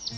Nah,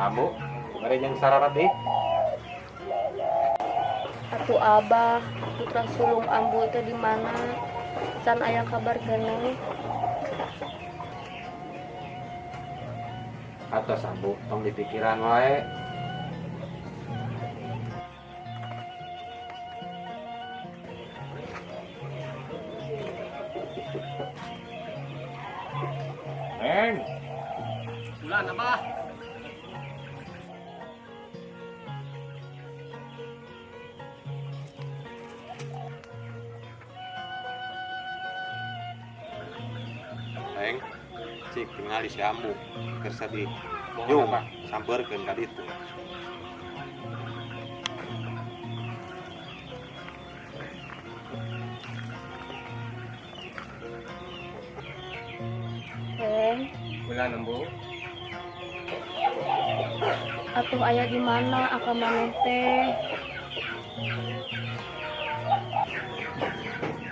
Ambu, bari jeung sararat deui. Atuh Abah, putra sulung Ambu teh di mana? Can aya kabar keneh. Atos, Ambu, tong dipikiran wae. Neng. Bulan, Abah. Neng, cik tingali si Ambu keur sedih. Jung, sampeurkeun ka ditu. Heng, Bulan, Ambu. Atuh aya di mana akang maneh teh?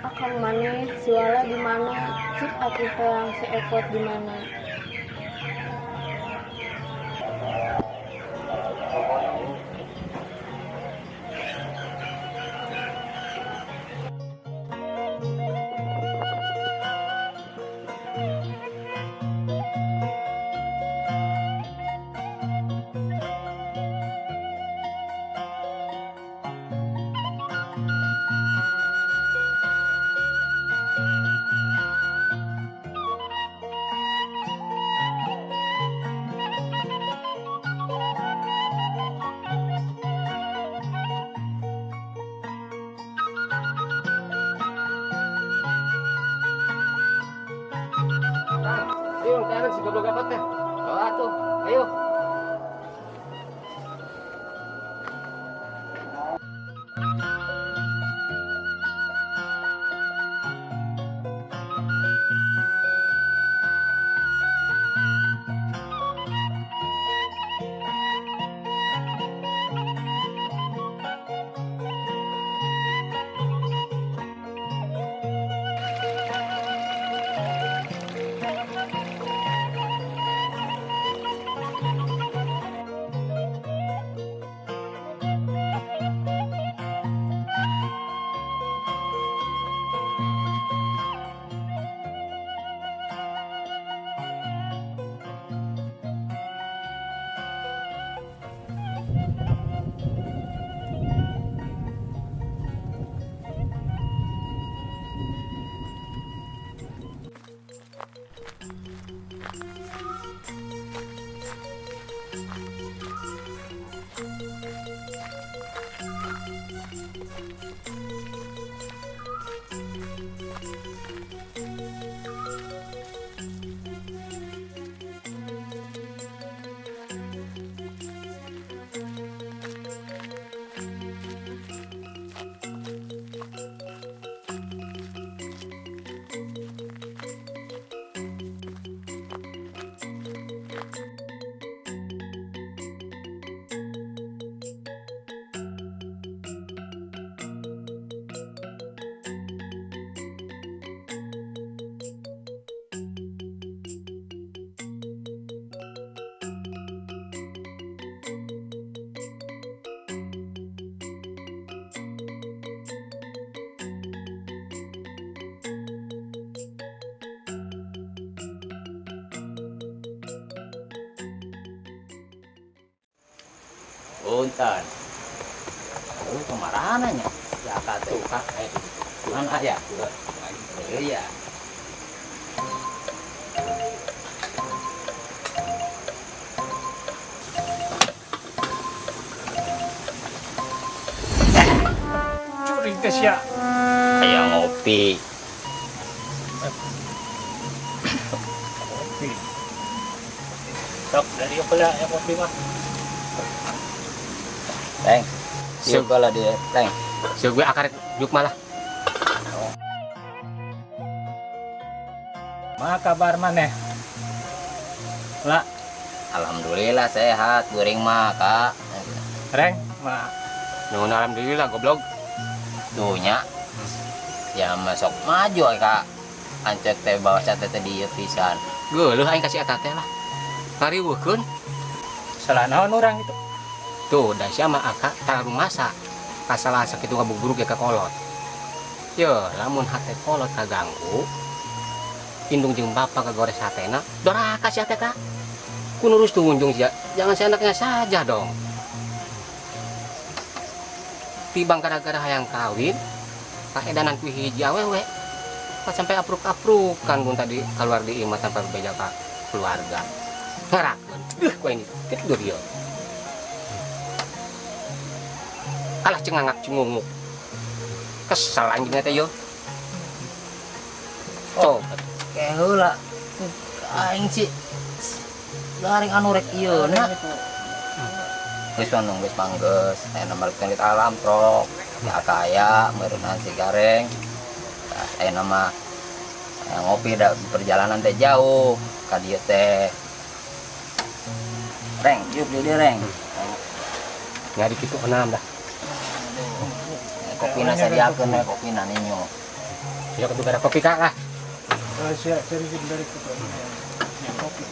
Akang maneh si Wala di mana? Cik atuh teang si Epot di mana? Nuhun, Ambu. Ayo, kanan si goblok apa teh? Oh, atuh. Ayo. Punten. Oh, kemarahan nya. Ya ka teh. Tuh, Kak, aya tuh. Mana aya? Iya. Curing teh sia. Aya ngopi. Kopi. Sok dari apa lah yang kopi mah. Teng. Sieu lah dia, Teng. Sieu gue akarek juk malah. Ma kabar maneh? Lah, Alhamdulillah sehat, kuring mah, Kak. Reng, ma. Nuhun alhamdulillah goblok. Tuh nya. Ya masuk maju Kak. Ancek teh bawa teh teh dieu pisan. Geuleuh aing kasih eta teh lah. Ngariweuhkeun. Salah naon urang itu? Tuh, da sia mah aka tarumasa. Kasalahan sakitu ngabuburuk ya ka kolot. Yo, lamun hate kolot kaganggu, indung jeung bapak kagores hatena, doraka sia teh Kak. Ku nurus tunjung sia, jangan seenaknya saja dong. Tibang gara-gara hayang kawin, kaedanan ku hiji awewe. Pas sampai apruk-aprukan pun tadi keluar di imah tanpa beja ka keluarga. Ngerakeun. Duh, ku ini tidur ieu. Kalah cengangak cengunguk. Kesel anjingnya teh yo. Coba. Kayak heula. Aing sih garing anu rek ieu na. Geus mah geus manggeus, aya nomor teh alam trok. Ya kaya meureunna si gareng. Tah aya nama ngopi da perjalanan teh jauh ka dieu teh. Reng, yuk di dieu reng. Nyari kitu enam dah. Kopina sadiakeun we kopina ninyo. Ya kudu gara kopi Kak lah. Oh, sia cari dari itu. Ya kopi.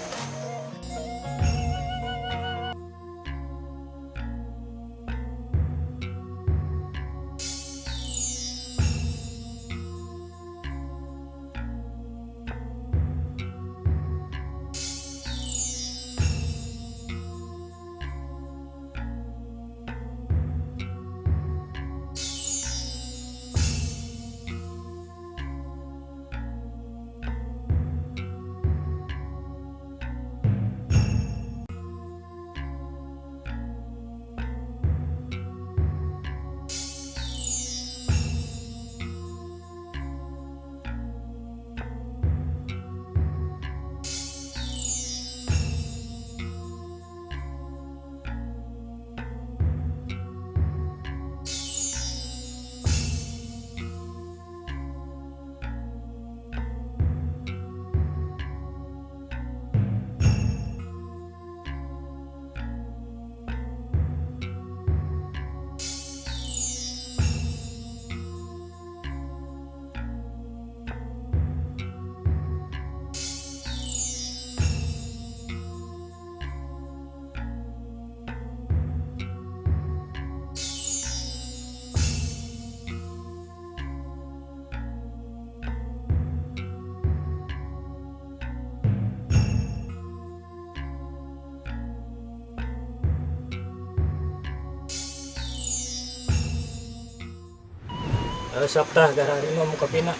Sok tah gara hari mau kopina.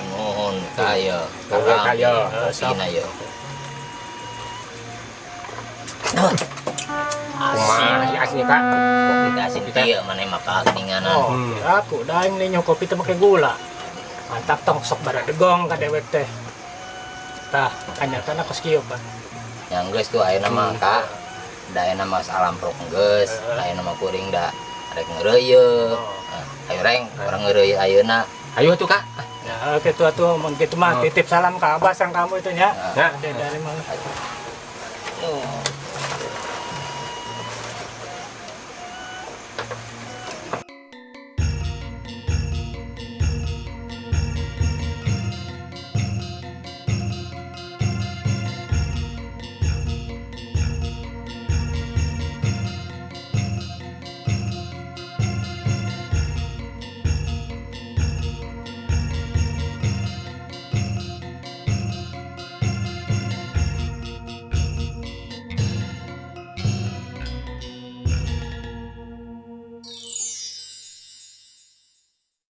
Nuhun kaya. Nuhun kaya. Kopina ye. Kumaha si asli Kak? Kopi teh asin kieu maneh mah katinganan. Oh, aku daeng ninyo kopi teh make gula. Mantap tong sok baradegong ka dewek teh. Tah, kanyatana kos kieu, Pak. Yang geus tuh ayeuna mah Kak. Da ayeuna mah alam prok geus, ayeuna mah kuring da rek ngeureuyeuh. Ayo reng, urang ngeureuyeuh ayeuna. Ayo tuh Kak. Ya, oke tuh atuh mun kitu mah titip salam ka Abah sang kamu itu nya. Ya. Dari mana? Oh.